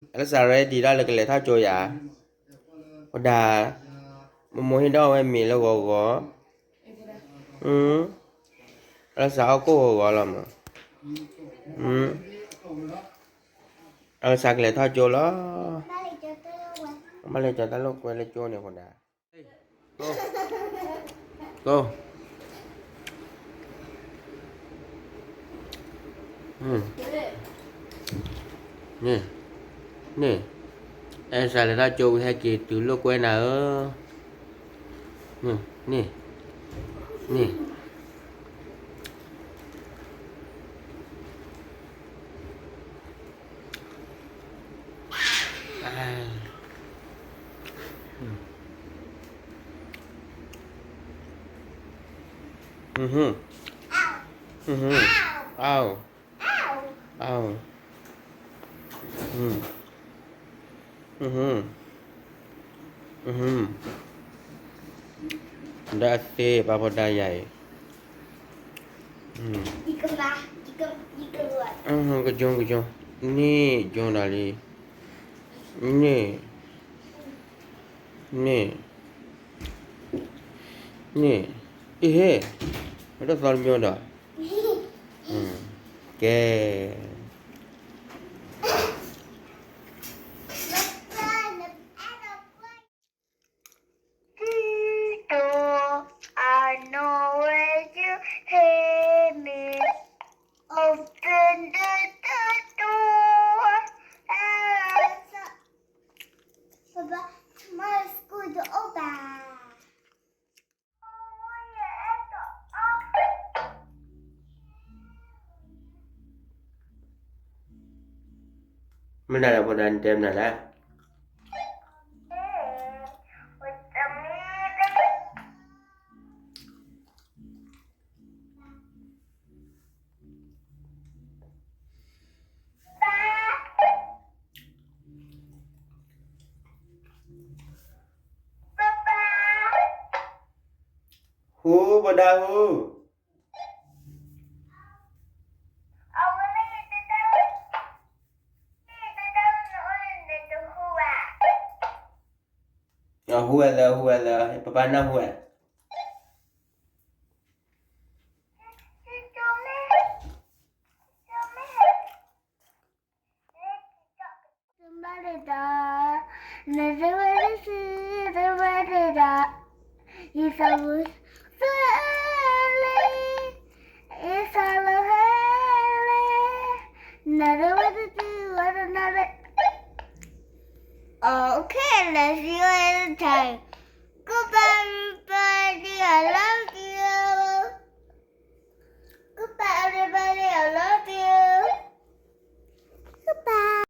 အလၢစး ready ဒၣ်လၢကလဲၤထီၣ်ကၠိယၤ, ဝဲဒၣ်, မိၢ်မိၢ်ဟ့ၣ်ဒီးဝဲမ့ၤလၢဂီၤဂီၤ, အလၢစးဟီၣ်ခိၣ်ဂီၤဂီၤလီၤမး, အလၢစးကလဲၤထီၣ်ကၠိလီၤ, ဘၣ်လဲၤကၠီၤတၢ်လိာ်ကွဲလၢကၠိန့ၣ်ဝဲဒၣ်. ကိ, ကိ, န့ၣ်, န့ၣ်, အဲၣ်စးလဲၤထီၣ်ကၠိဝံၤဟဲက့ၤတုၤလိာ်ကွဲနၤဧၢ, န့ၣ်, န့ၣ်, ဒီးအသ့ ပာ်ဖီဒါယၤအံၤ, ကကၠိ ကကၠိ, န့ၢ်ကၠိဒီးလံ, န့ၢ်, န့ၢ်, န့ၢ်, အ့ဟ့, မ့ၢ်တသီတမံၤဒီး, ကဲ မနုၤလဲၣ် ဖိဒါ နတဲမနုၤလဲၣ်. ဟူ ဖိဒါဟူ. ဟူဝဲသၢ ဟူဝဲသၢ ပပၢ်နၢ်ဟူဝဲ. တဘၣ်ဒဒၣ်, နတဝဲဒစံ, တဘၣ်ဒဒၣ်, ယသးမုၢ်သလ့, ယသးလီၤဟဲလ့, နတဝဲဒစံ ဝဲဒနၣ်လ့. Okay, let's see what it takes.